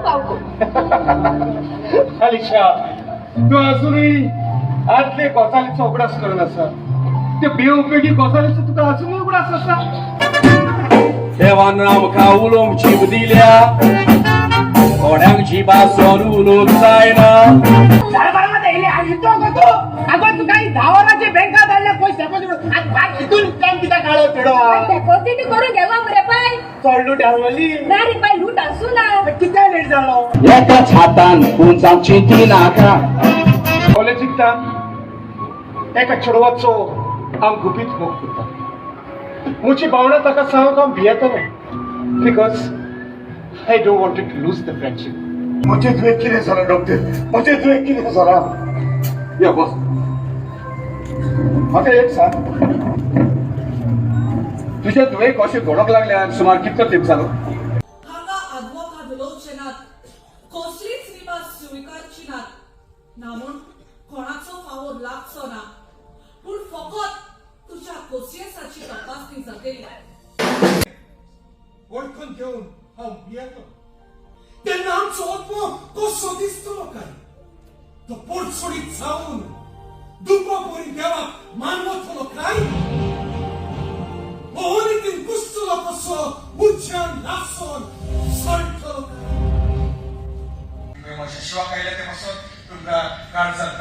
पावतो. अलिशा, तूं अजुनूय आदले गजालीचो उगडास करून आसा. ते बेउपेगी गजालीचो तुका अजुनूय उगडास आसा. देवान आमकां उलोवंक जीब दिल्या, कोणाक जिबासून उलोवंक जायना. अगो, तुका 10 वरांचे बँकात धाडले पयशे डेपोजीट. आनी भाग हितून टायम कित्याक काडलो चेडो? डेपॉझिट करून गेलो मरे पाय. चड लूट घालवली. ना रे पाय, लूट आसू ना. कित्याक लेट जालो? एकाच हातान पूण जावची ती नाका. कॉलेजीक एका चेडवाचो हांव गुपीत मोग करता. म्हजी भावनां ताका सांगूंक हांव भियेतालो, because I don't want to lose the friendship. म्हजें तुवें कितें जालां डॉक्टर? म्हजें तुवें कितें जालां? यो बस. म्हाका एक सांग, तुजे धुवे कशें घडोवंक लागल्यार सुमार कितलो तेंप जालो? हांगा आदवोगाद उलोवचे नात, कसलीच रिवाज स्विकारची नात. ना म्हूण कोणाचो फावोर लागचो ना, पूण फकत तुज्या कोसियेसाची तपासणी जातली. वळखून घेवन हांव भियेलो. तेन्ना आमचो आत्मो कसो दिसतलो काय? तो पोटसोडीत जावन दुखो परी देवाक मानवतलो काय? मोहनीतीन कुसतलो कसो उज्यान लासून सळटलो काय? मातशें शॉक आयल्या ते पासून तुमकां काळजांत